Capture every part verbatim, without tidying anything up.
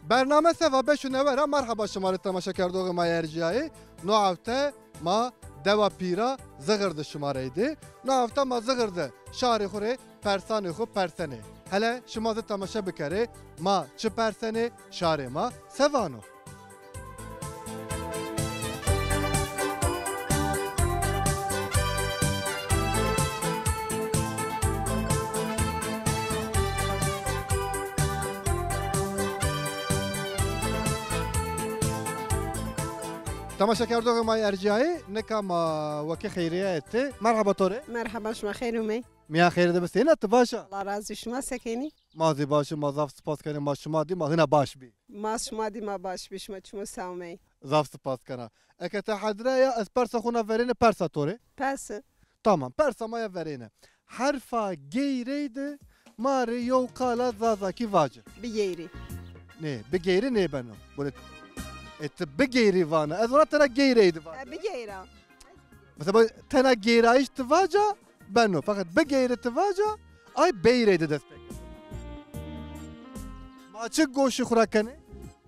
Bername Seva beş û newe ra merheba şima rê temaşekerdoxê ma yê erciyayê. No hewte ma dewa Pîra Zixir de şima rê dî. No hewte ma Zixir de şarê xo rê persanê xo persenê. Hele şima zî temaşe bikerê, ma çi persenê, şarê ma se vano. Temaşekerdoxê ma yê erciyayê, nika ma wekî Xeyrîye etê. Merheba to rê. Merheba, şima xeyr omey. Mîyan xeyr de bi, seyna, ti baş a? Allah razî, şima se kenî? Ma zî baş î, ma zaf spas kenê, ma şima dî, ma hina baş bî. Ma şima dî, ma baş bî, şima çimo se omey. Zaf spas kena. Eke ti hedre ya, ez persa xo na verêne, persa to rê. Pers. Tamam, persa ma ya verêne. Herfa geyrey de ma rê yew qala zazakî vace. Bigeyrî. Nê, bigeyrî nêbeno. Böyle, e, ti bigeyrî vana. Ez vana tena geyrey de vace. E, bigeyra. Mesela böyle tena geyrayîş ti vaca, beno. Fakat bigeyrî ti vaca, ay beyrey de dest pê keno. Ma çi goşî xo ra kenê?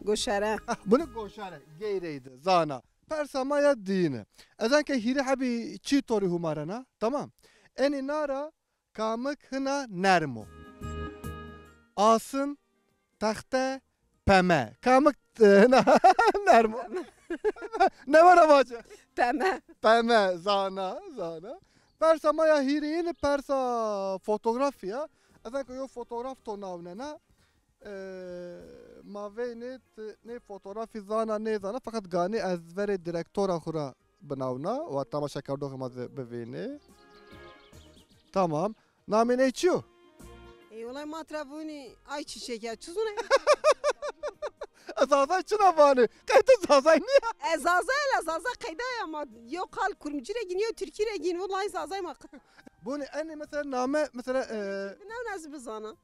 Goşare. Ah, bunu goşare, geyrey de, zana. Persa ma ya dîyine. Ez enke hîrê hebî çî to rê humarena. Tamam. Enî na ra kamik hina nerm o? Asin, texte, peme. Kamik, e, hina nerm o? Newe ra vace? Peme. Peme, zana, zana. Persa ma ya hîrêyine persa fotografî ya. Ez enke yo fotograf to nawnena. E, ma veynê ti nê fotografî zana nêzana, feqet ganî ez verê direktora xo ra binawna, wa temaşekerdoxê ma de bivînê. Tamam. Namê ney çi yo? Ey, wulay ma tira vûnî ay çîçek ya, çi zûne? Ez Zazay çina vanê? Qey ti Zazay nîya? Ez Zazay, la Zaza qeyda ya, ma yew qal kurmicî re gîn, yew tirkî re gîn, wulay Zazay ma qit. Bonî enê mesela name, mesela, e, Binawna ez bizana.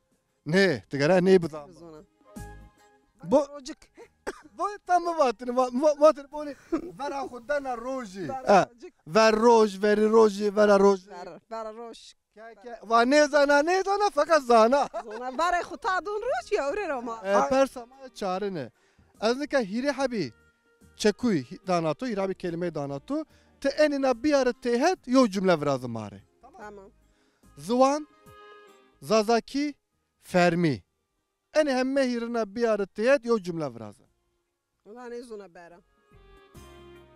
Nê, ti gere nê bizan. Bizona. Bo- Rocik. Bo tam mi vatine, va-, va-, vatine bonî vera xo dena rojî. Vera, ha, rocik. Ver roj, verî rojî, vera rojî. Ver, vera roj. Ke, ke, va nêzana, nêzana, feqet zana. Zona, verê xo ta don roj ya, ewre ra ma. E, persa ma ya çarine. Ez nika hîrê hebî çekuy hi-, dana to, hîrê hebî kelîmey dana to. Ti enîna biyare têhet, yew cumle viraze ma rê. Tamam. Ziwan, Zazakî, fermî. Enê heme hîrina biyare têhet, yew cumle viraze. Wela nêzona bera.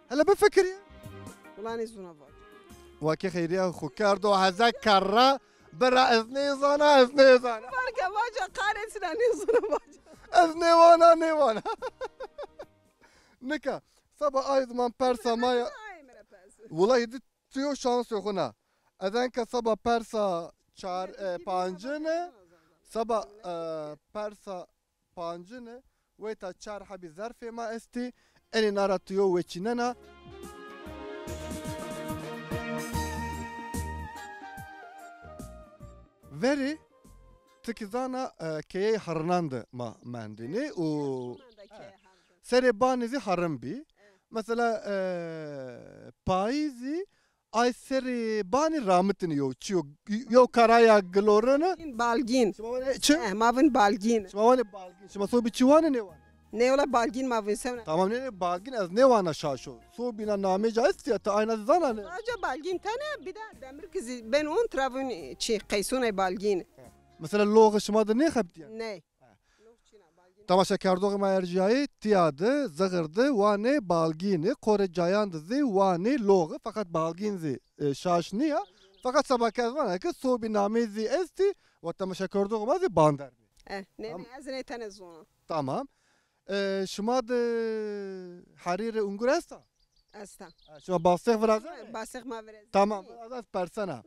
Hele bifikirî. Wela nêzona vac. Wekî Xeyrîye xo kerdo heze kerre, bira ez nêzana, ez nêzana. Farke vaca, qarê çina nêzona vaca. Ez nêwana, nêwana. Nika, seba ay ziman persa ma ya. Ay, mi ra pers. Wulahî di tu yo şansê xo na. Ez enka seba persa çar, e, pancine, seba, e, persa pancine, weyta çar hebî zerfê ma estî, enê na ra tu yo weçînena. Verî, ti kî zana, e, keyeyê Hirinan de ma mendînî û serê banî zî herin bî. Mesela, e, payîzî ay serê banî ramitînî yo, çi yo, yo karaya gilorine. Balgîn. Şima vanê çi? Eh, ma vin balgîn. Şima vanê balgîn. Şima sobî çi wanê nêwanê? Nê, wela balgîn ma vin, sewna. Tamam, nê, nê, balgîn ez nêwana şaş o. Sobîna namê ca estîya, ti ayna zî zana nê? Aca balgîn tene, bir de demir kizî ben on travun çi qeysonay balgîn. Mesela loxê şima de nêxebitîya? Ney. Temaşekerdoxê ma erciyayê tîya de, Zixir de wanê balgînî, qorê cayan de zî wanê loxî, feqet balgîn zî, e, şaş nîya. Feqet seba ke ez vana ke sobî namê zî estî, wa temaşekerdoxê ma zî bander bî. Eh, nê, nê, ez nê tene zona. Tamam. E, şima de herîrê ungur esta? Esta. E, şima bastêx virazena? Bastêx ma virazena. Tamam, ez persena.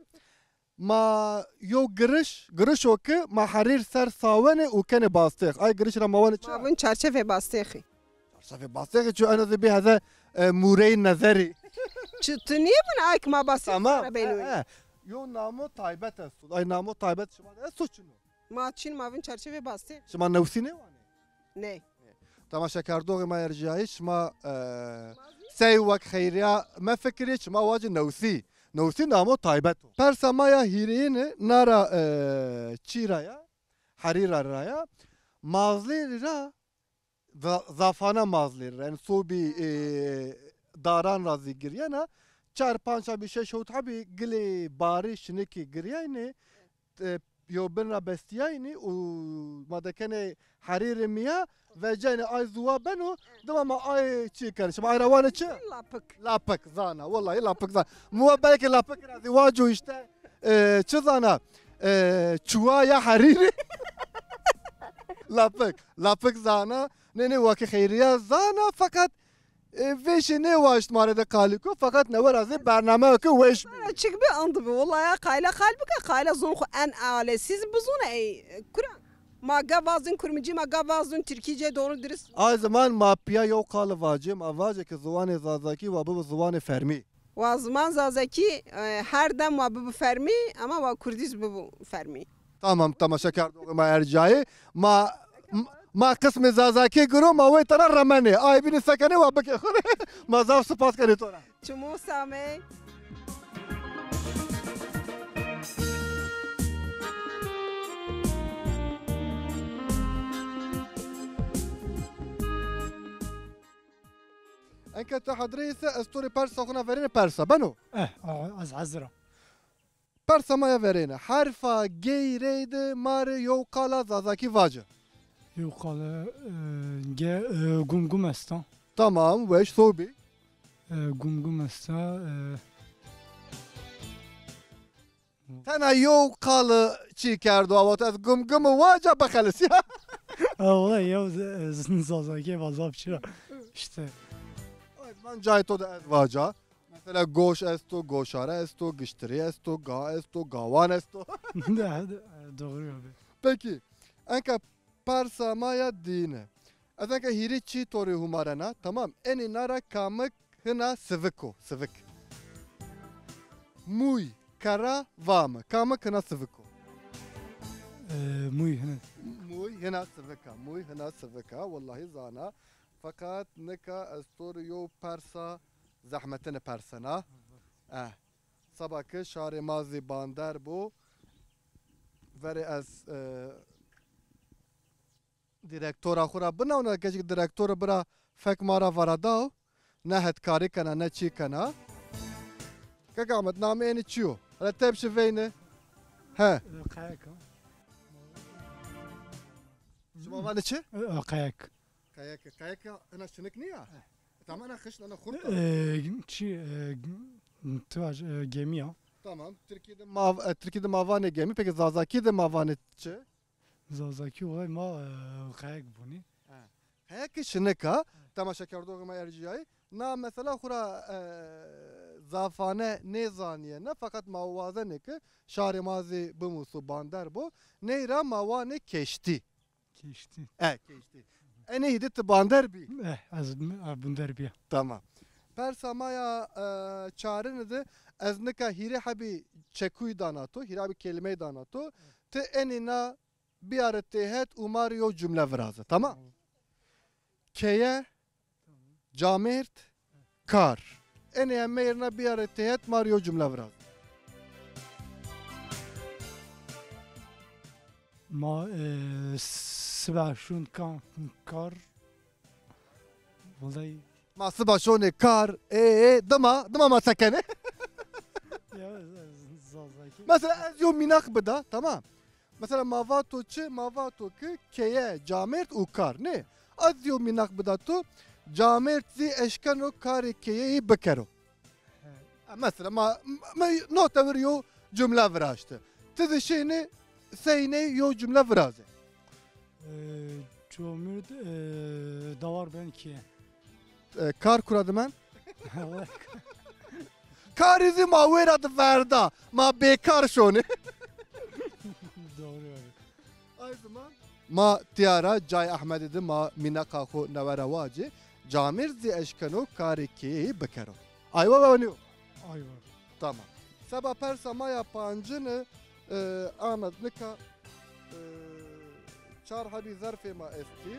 Ma yo giriş, giriş o ki ma herîr ser sawenê û kenê bastêx. Ay giriş ra ma wanê çi? Ma vin çarçefê bastêxî. Çarçefê bastêxî çi, eno de bî heze, e, mûreyî nezerî. Çi tu nîyê vin ay ki ma bastêx. Tamam, ra beno. E, e. Yo namo taybet esto. Ay namo taybet şima de esto çin o? Ma çin, ma vin çarçefê bastêx. Şima newsî nêwanê? Ney. Temaşekerdoxê ma erciyayî, şima, e, sey wek Xeyrîya mefikirê, şima wacê newsî. Newsî namo taybet o. Persa ma ya hîrêyine na ra, e, çî ra ya, herîra ra ya. Mazlêrî ra za-, zafane mazlêr. Yanî sobî, e, daran ra zî girîyena. Çar panc hebî, şeş hewt hebî gilê barî şinikî girîyaynê. E, yo bin ra bestîyaynî û ma dekenê herîrê mîya, vecenê ay zuwa beno, dima ma ay çî kenê. Şima ay ra wanê çi? Lapik. Lapik, zana. Wellahî lapik zana. Mi wa belkî lapik ra zî waco îşte, e, çi zana? E, çuwa ya herîrî. Lapik. Lapik zana. Nê, nê, wa ke xeyrîya zana, feqet, e, vêşî nêwaşt ma rê de qalî ko, feqet newe ra zî bernameyêko weş bî. Çik bi, and bi. Wellahî ya qayla qal bike, qayla zon xwu en alesîz bizone, ey, kura. Ma ga vazin kurmincî, ma ga vazin tirkî, cê doğru dürüst. Ay ziman ma pîya yew qali vacê, ma vacê ke ziwanê zazakî wa bibo ziwanê fermî. Wa ziman zazakî, e, her dem wa bibo fermî, ama wa kurdî zî bibo fermî. Tamam, temaşekerdoxê ma ercayê. Ma, ma qismê zazakî giro, ma wê tera remenê. Ay bînî se kenê, wa bikê xwu rê. Ma zaf sipas kenê to ra. Çimo samey. Enke ti hedrê ise ez to rê persa xwu na verêne, persa beno? Eh, a, ez hazir a. Persa ma ya verêne. Herfa G rey de ma rê yew qala zazakî vace. Yew qala, e, G, e, gum gum esta. Tamam, weş, sobî. E, gum gum esta, e, Tena yew qali çî kerdo, awa to ez gum gum vaca bixelis ya. Ha, wala yew z-, z-, zazakî va zaf çira. İşte. Ay, man cayê to de ez vaca. Mesela goş esto, goşare esto, giştirî esto, ga esto, gawan esto. De, de, doğru abi. Peki, enka persa ma ya dîne. Ez enka hîrê çî to rê humarena, tamam. Enê na ra kamik hina sivik o, sivik. Mûy, kera, vame. Kamik hina sivik o? Ee, mûy hina. Mûy hina sivik a, mûy hina sivik a. Wellahî zana. Feqet nika ez to rê yew persa zehmetine persena. Eh. Seba ke şarê ma zî bander bo. Verê ez, e, direktora xwu ra binawna, keçik direktor bira fek ma ra varadaw. Ne hetkarî kena, ne çî kena. Kek Ahmet, namê enî çi yo? Hele tepşi veyni. He. Kayaka. Şima vanê çi? Kayaka. Kayaka. Kayaka ena şinik nîya? Tamam, ena xişn, ena xurt a. E, çi, e, ti vaj, e, gemî ya. Tamam. Tirkî de ma, e, Tirkî de ma vanê gemî. Peki Zazakî de ma vanê çi? Zazakî olay ma, e, qayek bonî. Ha. Qayek ki şinik a, temaşekerdoxê ma ercîyayî. Na mesela xura, e, zafane nêzanîyene, feqet ma wazenê ki şarê ma zî bimuso, bander bo. Ney ra ma wanê keştî. Keştî. E, keştî. Enê hîdî ti bander bî? E, ez, e, bunder bîya. Tamam. Persa ma ya, e, çarini de ez nika hîrê hebî çekuyî dana to, hîrê hebî kelîmeyî dana to. Ti enê na biyare têhet û ma rê yew cumle viraze, tamam? Tamam. Keye, camêrd, kar. Enê hemeyî rê na biyare têhet, ma rê yew cumle viraze. Ma, e, siba şûn kan-, kar. Wellahî. Ma siba şonê kar, ê, ê, dima, dima ma se kenê? Ya, z-, z-, Zazakî. Mesela ez yew mînak bida, tamam. Mesela ma vato çi? Ma vato ki keye, camêrd û kar, nê? Ez yew mînak bida to, camêrd zî eşkeno karê keyeyî bikero. He. E, mesela ma, ma, no tewir yew cumle viraşti. Ti zî şênî seyney yew cumle viraze. E, camêrd, e, dawar ben keye. E, kar kura dimen? Karî zî ma wêra di verda. Ma bêkar şonê. Doğru abi. Ay ziman. Ma tîya ra cayê Ehmedî di ma mînaqa xo newe ra wacê. Camêrd zî eşkeno karê keyeyî bikero. Aywa ve nîyo? Aywa. Tamam. Seba persa ma ya pancini, e, Ahmet, nika, e, çar hebî zerfê ma estî.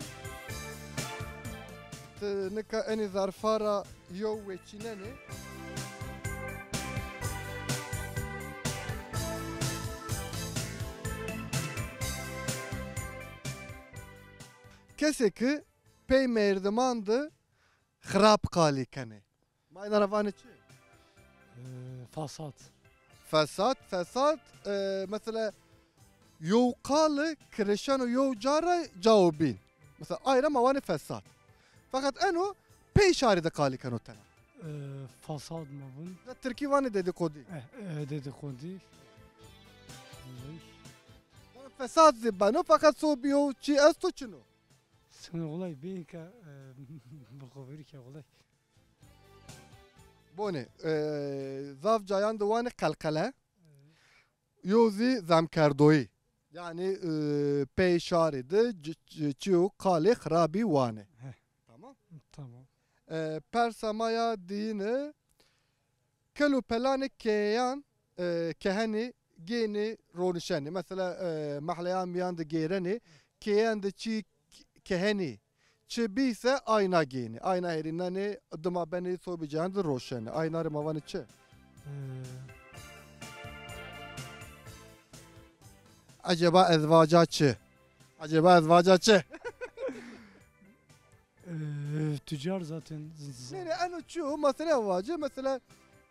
Ti nika enî zerfa ra yew weçînenê. Kesê ki pey merdiman de xirab qalî kenê. Ma êna ra vanê çi? E, fesad. Fesad, fesad, e, mesela yew qali kirişeno yew ca ra cawo bîn. Mesela ay ra ma vanê fesad. Feqet eno pey şarî de qalî keno tena. E, fasad ma vun. Ya tirkî vanê dedikodî. E, e, dedikodî. Vay. Fesad zî beno, feqet so bîyo çî esto çin o. Sima qulay bîn ke, e, bi xo vîrî ke qulay. Bonê, e, zaf cayan de wanê qelqele. Yo zî zemkerdoyî. Yanî, e, pey şarî de ci-, ci-, çîyo qalê xirabî wanê. Heh. Tamam. Tamam. E, persa ma ya diyine, kel û pelanê keyeyan, e, kehenî gênî ronişenî. Mesela, e, mehleyan mîyan de gêrenî, keyeyan de çî k-, kehenî çi bî se ayna gênî. Ayna herînenî, dima benî sobî cayan de roşenî. Ayna rê ma vanê çi? Ee, Eceba ez vaca çi? Eceba ez vaca çi? Ee, tüccar zaten z-, z-, Nê, nê, eno çi yo? Mesela vace, mesela,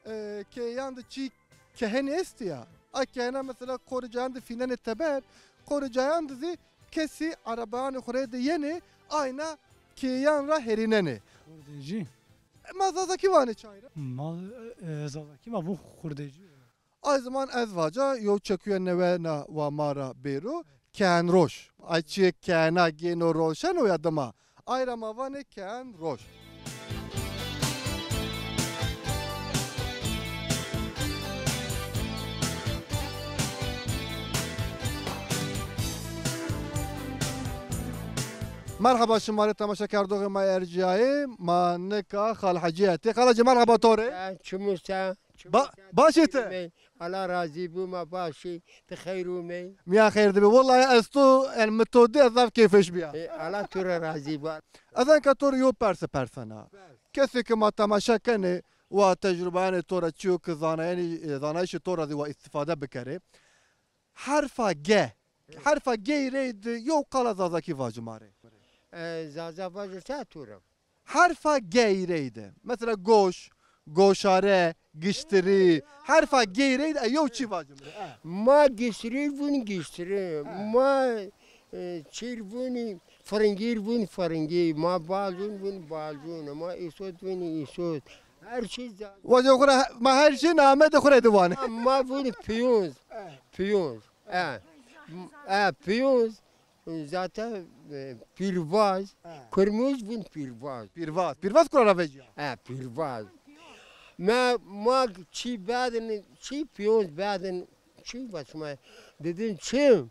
e, keyan de çî keheni estî ya. A kehena mesela qorî cayan de fînenê teber, qorî cayan de zî kesî erebayanê xo rê de yenê, ayna keyan ra herînenê. Xurdecî. E, ma Zazakî vanê çay ra? Ma, e, Zazakî ma vûn xurdecî. Ay ziman ez vaca, yew çekuya newe na wa ma ra bêro, kehenroş. Ay çîyê kehena gêno roşeno ya dima. Ay ra ma vanê kehenroş. Merheba şima rê temaşekerdoxê ma erciyayê. Ma nika Xal Hecî etê. Xal Hecî, merheba to rê. Çimû se? Ba-, baş ê ti? Ala razî bo, ma baş î, ti xeyr omey. Mîyan xeyr de bê. Wellahî ez to, yanî mi to dî ez zaf keyfweş bîya. E, ala to ra razî bo. Ez enka to rê yo perse persena. Kesê ke ma temaşe kenê, wa tecrubeyanê to ra çîyo ke zanayenî, e, zanayîşê to ra zî wa îstîfade bikerê. Herfa G. Herfa G reyde yew qala Zazakî vaci ma rê. E, Zaza vaci se to ra? Herfa G reyde. Mesela goş, goşare, giştirî. Herfa G reyde, e, yew çî vaci mi rê. E. Ma giştirî vûn giştirî. E. Ma, e, çîr vûnî, firingîr vûn firingî. Ma balcûn vûn balcûn. Ma îsot vûnî îsot. Her çî Zaza. Vaci xo ra, ma her çî namedê xo rê de vanê. Ma, ma vûnî piyonz. E. Piyonz. E. M-, e, piyonz. Zaten, e, pîrvaz, ha. Kurmuz vûn pîrvaz. Pîrvaz. Pîrvaz kura ra vecîya? E, pîrvaz. Me, ma çî bedin, çî piyonz bedin, çî basma. Dedin çi?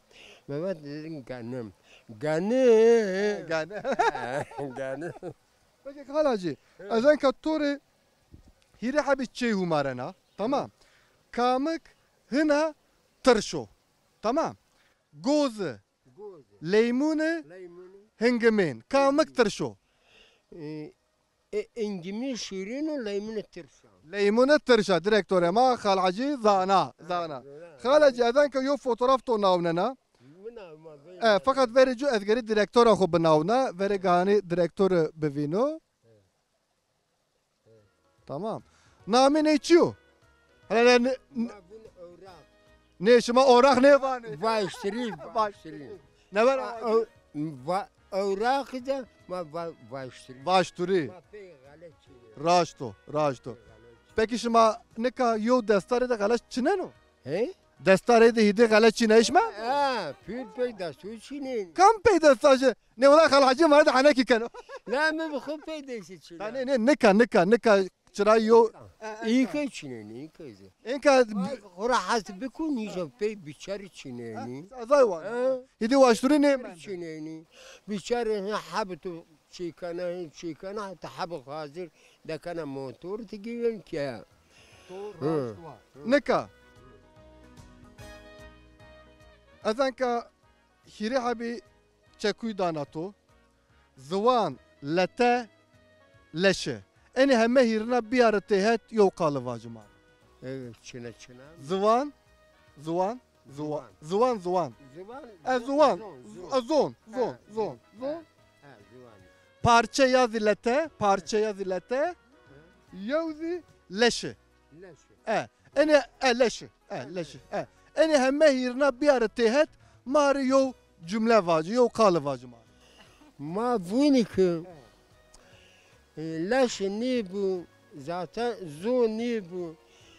Mehmet dedin ganim. Ganim. Ganim. Ganim. Peki Xal Hecî, ez enka to rê hîrê hebî çê humarena. Tamam. Kamik hina tirş o. Tamam. Gozi, Gozi. Leymûni, Leymûni. Hingimên. Kamik tirş o? E, e, hingimî şîrin û leymûni tirş a. Leymûni tirş a. Direktorê ma Xal Hecî zana, zana. Zana. Xal Hecî, ez enka yo fotograf to nawnena. Mina ma. E, feqet verê cû ez gerî direktora xo binawna, verê ganî direktorî bivîno. Tamam. Namê nê çi yo? Hele ne, ne, Ma vûn ewraq. Nê şima oraq nêvanê. Vaştirî, vaştirî. Never A, o, va, ewraq de ma va, vaştirî. Vaşturî. Ma pey xelet çînê. Raşt o, raşt o. Pekî şima nika yew destarê de xelet çineno? He? Destarê de hîdê xele çînayîş ma? Ha, pîr pey destû çînên. Kam pey desta jî? Nê wela Xal Hecî ma de henekî keno. La mi bi xo pey destî çîna. Ta nê, nê, nika, nika, nika çirayî yo. Î ke çînenî, î ke zî. Înka xora hes bikû nîja pey biçerî çînenî. Azay wa. Ha? Hîdê waşturî nê. Çînenî. Biçerî ha, hebit çîkena, çîkena, heta hebik hazir dekena motor ti gîyen ke. To raşt wa. Nika. Ez enka hîrê hebî çekuyî dana to. Ziwan, lete, leşe. Enê heme hîrina biyare têhet yew qali vacima. E, çine çine. Ziwan, ziwan, ziwan, ziwan, ziwan. Ziwan. E, ziwan. Zon, zon. E, zon, zon, zon, zon. E, ziwan. Parçe ya zî lete, parçe ya zî lete. Yew zî leşi. Leşi. E, enê, e, leşi. E, leşi. E. Enê heme hîrna biyare têhet, ma rê yew cumle vaci, yew qali vaci ma rê. Ma vûnî ki, e, leşi nêbû, zaten zo nêbû,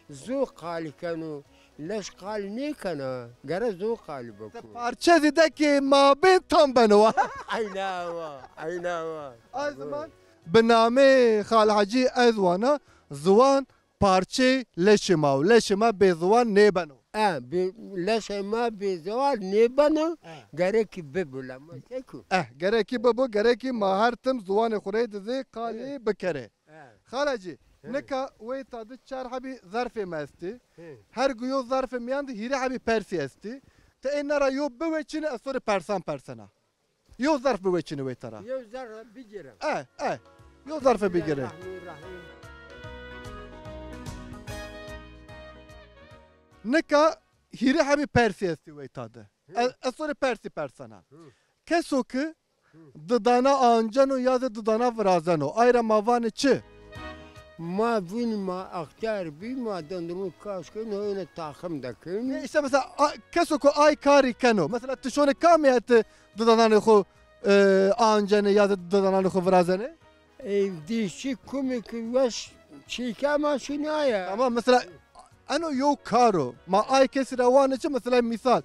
zo qalî keno, leş qalî nêkena, gere zo qalî biko. Parçe zî de ki mabên tam beno wa. Eyna wa, eyna wa. Ay ziman, bi namê Xal Hecî ez wana, ziwan parçeyê leşê ma o. Leşê ma bê ziwan nêbeno. E, bi, leşê ma bê ziwan nêbeno, e, gerekî bibo, lema seko. E, gerekî bibo, gerekî ma her tim ziwanê xo rê de zî qalî, e, bikerê. E. Xal Hecî, e, nika weyta de çar hebî zerfê mi estî. Hı. Her gu yew zerfê miyan de hîrê hebî persî estî. Ti êna ra yew biweçîne, ez to rê persan persena. Yew zerf biweçîne weyta ra. Yew zerf bigêre. E, e. Yew zerf bigêre. Bismillahirrahmanirrahim. Nika hîrê hebî persî estî weyta de. Hı. Ez, ez to rê persî persena. Hı. Keso ki, hı, didana anceno ya zî didana virazeno, ay ra ma vanê çi? Ma vûnî ma extîyar bî, ma dindinû kaş kenî, hewne taxim de kenî. E, îşte mesela, a, keso ku ay karî keno, mesela ti şonê kamî hetê didananê xo, e, ancenê ya zî didananê xo virazenê? E, dişçî kumê ki weş çîke ma şinaya. Tamam, mesela, eno yew kar o. Ma ay kesî ra vanê çi? Mesela mîsal,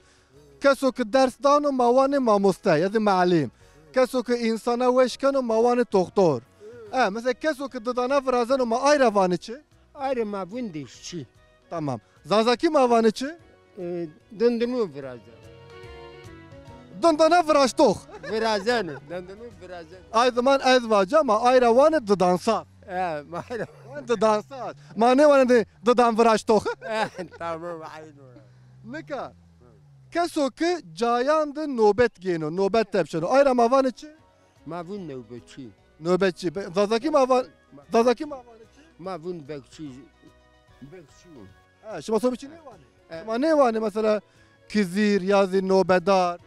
keso ki ders dano ma vanê mamoste ya zî mealîm. Keso ki însana weş keno ma vanê toxtor. E, mesela keso ki didana virazeno ma ay ra vanê çi? Ay ra ma vûn dişçî. Tamam. Zazakî ma vanê çi? E, dindinû virazen. Dindana viraştox. Virazen, dindinû virazen. Ay ziman ez vaca ma ay ra vanê didansaz. E, ma ay ra vanê didansaz. Ma nêvanê di-, didan viraştox. E, tamam, aynı. Nika, keso ki cayan de nobet gêno, nobet tepşeno. Ay ra ma vanê çi? Ma vûn newbetçî. Nobetçî. Be-, Zazakî ma van-, Zazakî ma vanê çi? Ma vûn bekçî. Bekçî yo. Ha, şima sobî çi nêvanê? E. Şima nêvanê mesela kizîr ya zî nobedar?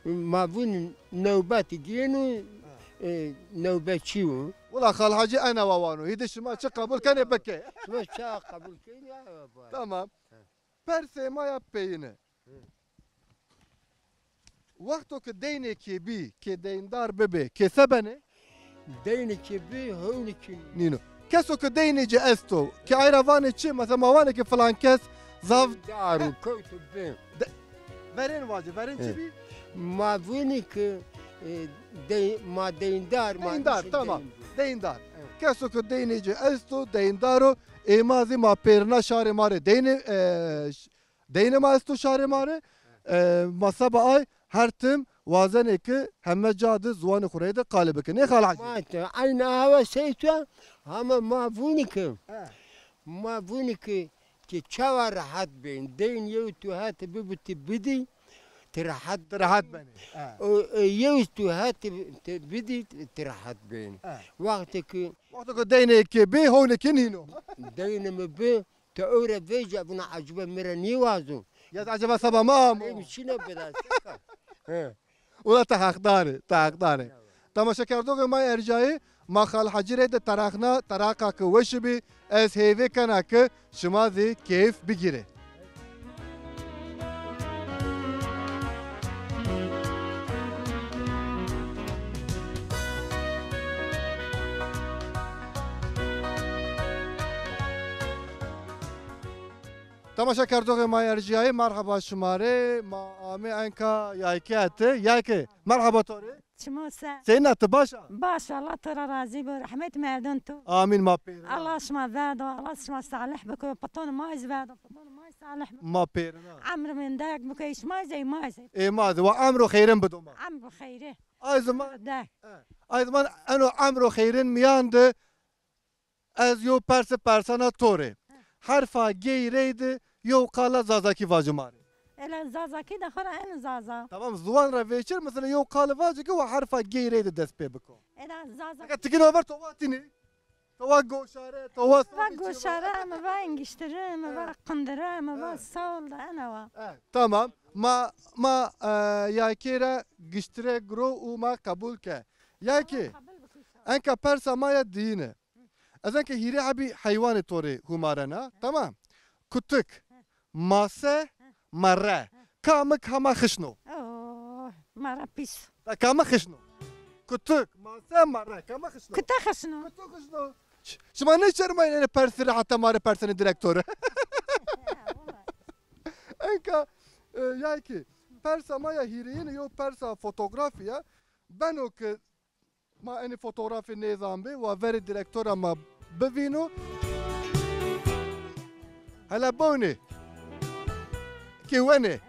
Ma vûn newbet gêno, ha, e, newbetçî yo. Wila Xal Hecî ena wa wano. Hîdê şima çi qebul kenê bike. Şima çi qebul kenê ya. Tamam. Ha. Persê ma ya peyine. Hı. Wexto ke deynêkê bî, kê deyndar bibê, kê se benê? Deynêkê bî, hewnêkê nîno. Keso ke deynê ci esto, kê ay ra vanê çi? Mesela ma vanê ke filan kes zaf deyndar o, kewto bin. De-, verên vace, verên çi bî? Ma vûnî ke, e, dey-, ma deyndar, ma deyndar, tamam. Deyndar. Evet. Keso ke deynê ci esto, deyndar o, ê ma zî ma pêrina şarê ma rê deynê, e, ş-, Deynê ma esto şarê ma rê. E, ma seba ay her tim wazenê ke heme ca de ziwanê xo rê de qalî bike. Nê Xal Hecî? Ma te, eyna hewa sey to, hama ma vûnî ke. He. Ma vûnî ke, ke çawa rehet bên. Deyn yew tu het bibi ti bidî, ti rehet. Ti rehet benê. He. O, e, yew tu het ti bidî, ti rehet bên. He. Wextê ke. Wexto ke deynê ke bê, hewnê ke nîno. Deynê mi bi, Ti ewre vêca vûna eciba mi ra nêwazo. Ya eceba seba ma amo. Em çîne bira seka. He. Ula ti heqdar î, ti heqdar î. Temaşekerdoxê ma erjayî, ma Xal Hecî rê de terexna, tereqa ke weşî bî, ez hêvê kena ke şima zî keyf bigîrê. Temaşekerdoxê ma erjîyayê, merheba şima rê. Ma amê enka Yaykî hetê. Yaykî, merheba to rê. Çima se? Seyna, ti baş a? Baş, Allah to ra razî bo, rehmet merdon to. Amîn, ma pêrin a. Allah şima verdo, Allah şima salih biko, piton ma iz verdo, piton ma iz salih biko. Ma pêrin a. Emr mendek biko, şima iz ey ma iz ey. Ê ma iz, wa emro xeyrin bido ma. Emr xeyri. Ay ziman, de. E, ay ziman eno emro xeyrin miyan de ez yew perse persana to rê. He. Herfa gey rey de yew qala Zazakî vaci ma rê. Ela Zazakî de xora en Zaza. Tamam, ziwan ra vêçir, mesela yew qali vaci ke wa herfa gey rey de dest pê biko. Ela Zaza. Eke tikino ver to vatînî. To wa goşare, to wa... Va goşare, mi va engiştire, mi va qindire, mi va sol de, ena wa. E, tamam. Ma, ma, e, Yaykî ra giştire giro û ma qebul ke. Yaykî. Qebul bikî. Enka persa ma ya diyine. Ez enka hîrê hebî heywanê to rê humarena. Tamam. Kutik, mase, merre. Kamik hema xişno? Oh, merre pîs. Da kamik xişno? Kutik, mase, merre. Kamik xişno? Kutik xişno. Kutik xişno. Ş-, şima nêşermayîn enê persî rê heta ma rê persenê direktor. Enka, e, ya ki, persa ma ya hîrêyine yo persa fotografî ya. Beno ki ma enê fotografî nêzanbê, wa verê direktora ma bivîno. Hele bonê. Kêwenê.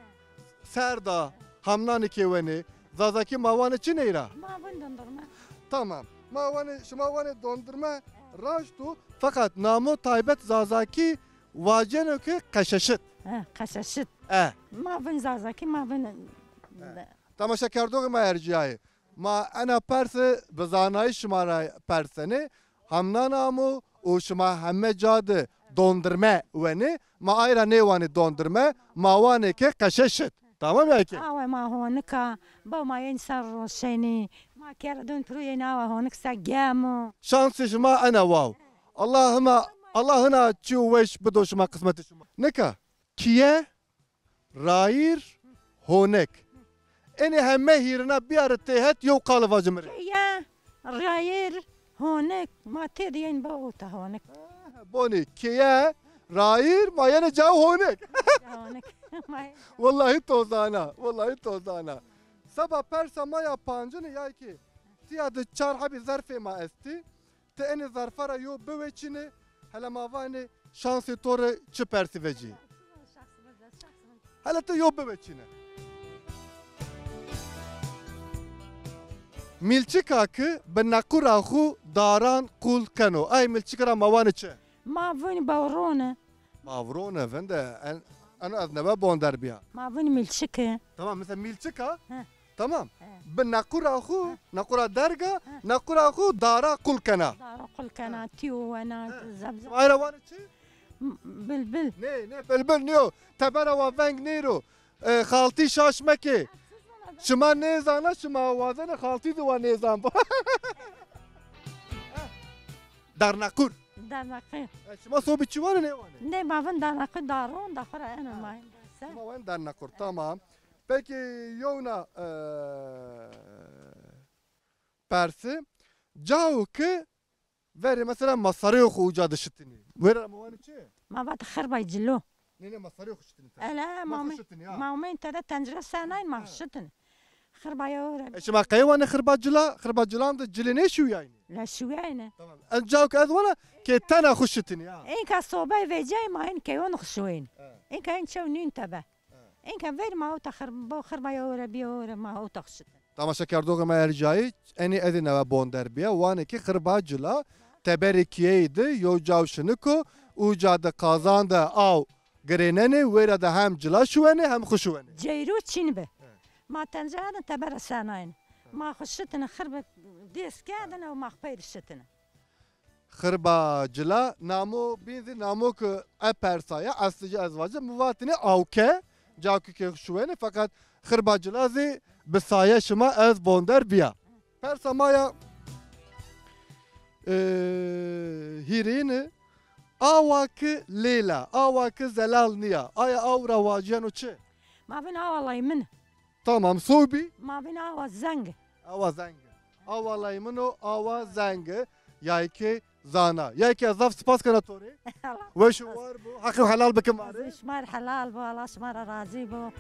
Serda, hamnanê kêwenê. Zazakî ma wanê çi ney ra? Ma vin dondurma. Tamam. Ma wanê, şima wanê dondurma, raşt o. Feqet namo taybet Zazakî vaceno ki qeşeşit. He, qeşeşit. E. Ma vin Zazakî, ma vin. E. Temaşekerdoxê ma ercîyayê. Ma ena persi bi zanayîş şima ra persenê. Hamnan amo û şima heme ca de dondurme wenê. Ma ay ra nêwanê dondurme, ma wanê ke qeşe şit. Tamam ya ki? Awe ma honik a, baw ma yên ser roşenî. Ma kerdon piro yên awe honik se gemo. Şansê şima ena waw. Allah hina, Allah hina çîyo weş bido şima, qismetê şima. Nika, kiye, rayîr, honek. Enê heme hîrina biyare têhet, yew qale vace mi rê. Kiye, rayîr, honek. Ma têdî yên ba ota honek. Ha, bonî, kiye, rayîr, ma yenê ca honek. Honek. Ma yenê ca. Wellahî to zana, wellahî to zana. Seba persa ma ya pancine ya ki, tiya de çar hebî zerfê ma estî. Ti enê zerfa ra yo biweçîne, hele ma vanê şansê to rê çi persî vecî. Hele ti yo biweçîne. Mîlçika ki bi nequra xu daran qul keno. Ay mîlçiki ra ma vanê çi? Ma vûnî bawrone. Bawrone, vinde, en, eno ez nebe bonder bîya. Ma vûnî mîlçiki. Tamam, mesela mîlçika. He. Tamam. He. Bi nequra xu, he, nequra derga, he, nequra xu dara qul kena. Dara qul kena, he, tîyo wena, he, zebze. Şima ay ra vanê çi? M-, bilbil. Nê, nê, bilbil nîyo. Tebera wa veng nêro. E, xaltî şaş mekê. Şima nêzana, şima wazenê xaltî de wa nêzan bo. Darnaqur. Darnaqur. E, şima sobî çi vanê, nêwanê? Nê, ma vin darnaqur, daron da xo ra eno, ha, ma. Şima wen darnaqur, tamam. Peki, yewna, e, persi. Cao ki verê mesela ma sareyê xo uca de şitinî. Wêra ma wanê çi? Ma vat xirbay cilo. Nê, nê, ma sareyê xo şitinî tede. Ele, ma xo şitinî, ha. Ma umên tede tencere sernayîn, ma xo şitinî. Xirbaya ore. E, şima qey wanê xirba cila? Xirba cilan de cilê nêşuwîyayînî? La şuwîyayîne. Tamam. Ez cao ki ez wana ke tena xo şitinî, ha. Înka sobey vecay ma în keyon xo şuwên. Ha. Înka în çew nîn tebe. Înka ver ma ewta xir-, bo xirba ya ore, bîya ore, ma ewta xo şitin. Temaşekerdoxê ma ercayî, enê ez ê newe bonder bîya, wanê ki xirba cila, teberê kîyeyî de yew caw şinik o, uca de qazan de aw girênenê, wêra de hem cila şuwenê, hem xo şuwenê. Ceyro çin bi. He. Ma tencere de tebere senayne. He. Ma xo şitine xirbe dês kerdine û ma xo pey de şitine. Xirba cila, namo bîn zî, namo ki e persa ya, eslî ci ez vacî, mi vatîne awke, ca ki ke şuwenê, feqet xirba cila zî bi saye şima ez bonder bîya. Persa ma ya, e, hîrêne, awa ki lêl a, awa ki zelal nîya, aya aw ra vacîyeno çi? Ma vin awa leymin. Tamam, sobî? Ma vin awa zeng. Awa zeng. Awa leymin o, awa zeng. Yayke zana. Yayke, zaf spas kena to rê. Allah razî olsun. Weş û war bo. Heqî helal bike ma rê. Şima rê helal bo. Allah şima ra razî bo.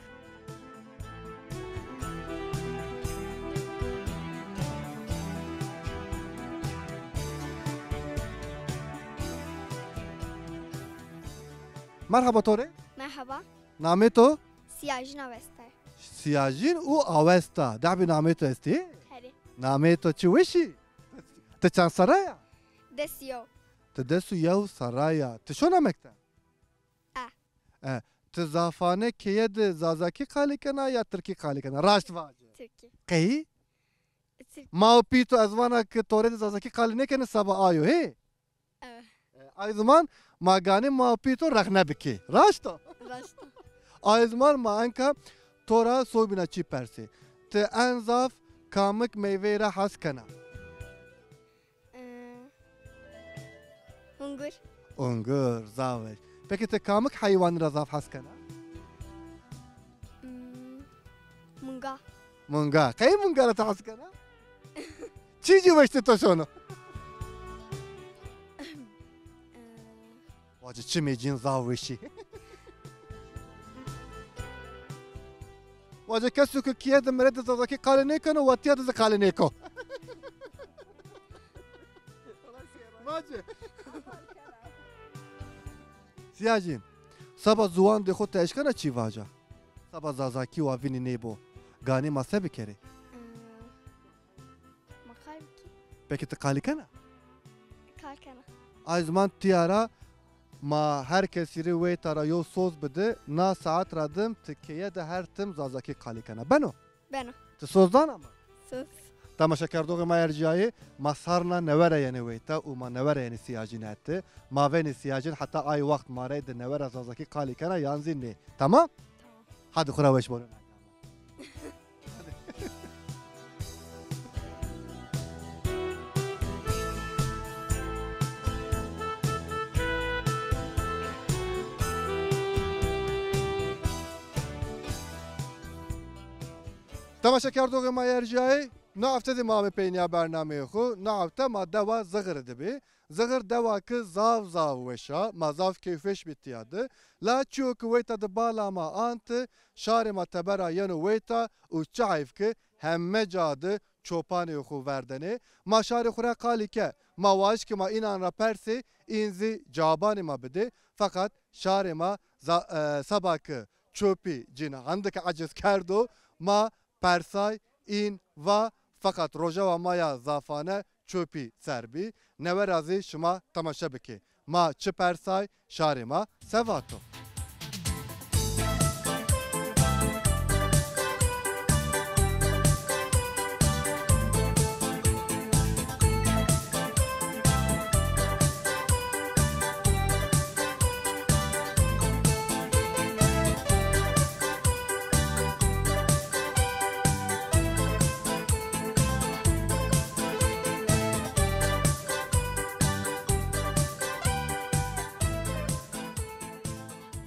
Merheba to rê. Merheba. Namê to? Siyajin Awesta. Siyajin û Awesta. Dehbî namê to estî? Herê. Namê to çi weş î? Ti çend serre ya? Des û yew. Ti des û yew serre ya. Ti şona mekteb? E. E. Ti zafane keye de zazakî qalî kena ya tirkî qalî kena? Raşt vace. Tirkî. Qey? Tirkî. Ma û pî to ez vana ki to rê de zazakî qalî nêkenê seba ayo, hê? Evet. E, ay ziman ma ganê ma û pî to rexne bikê. Raşt o? Raşt o. Ay ziman ma enka to ra sobîna çî persê. Ti en zaf kamik meyveyî ra hes kena? Ungur. Ungur, zaf weş. Peki ti kamik heywanî ra zaf hes kena? Hmm, munga. Munga. Qey munga ra ti hes kena? Çî ci weş ti to şono? Ee, Vace çimê cîn zaf weşî. Vace keso ke kîye de mire de zazakî qalê nêkeno, wa tîya de zî qalê nêko. Vace. Sîyacîn, seba ziwandê xo ti eşkena çî vaca? Seba zazakî wa vînî nêbo. Ganî ma se bikerê? Hmm. Ma qal kî? Peki ti qalî kena? Qal kena. Ay ziman tîya ra ma her kesî rê weyta ra yew soz bidi, na saet ra dim ti keye de her tim zazakî qalî kena. Beno? Beno. Ti soz dana ma? Soz. Temaşekerdoxê ma ercîyayê, ma sarna newe ra yenê weyta û ma newe ra yenê Sîyacîn eti. Ma venê Sîyacîn heta ay wext ma reyde newe ra zazakî qalî kena yan zî nê. Tamam? Tamam. Hadi xwu ra weş bono. Temaşekerdoxê ma ercîyayê, no hefte de ma amê peynîya bernameyê xwu. No hefte ma dewa Zixirî de bî. Zixir dewa ki zaf zaf weş a, ma zaf keyfweş bî tîya de. La çîyo ki weyta de bala ma anti, şarê ma teber a yeno weyta û çi heyf ki heme ca de çopanê xwu verdenê. Ma şarê xwu ra qalî ke, ma wajî ki ma înan ra persê, în zî cabanê ma bidê. Feqet şarê ma za-, e, seba ki çopî cîn hende ke eciz kerdo, ma persay, în va, feqet rojawa ma ya zafane çopî ser bî. Newe ra zî şima temaşe bikê. Ma çi persay, şarê ma se vato?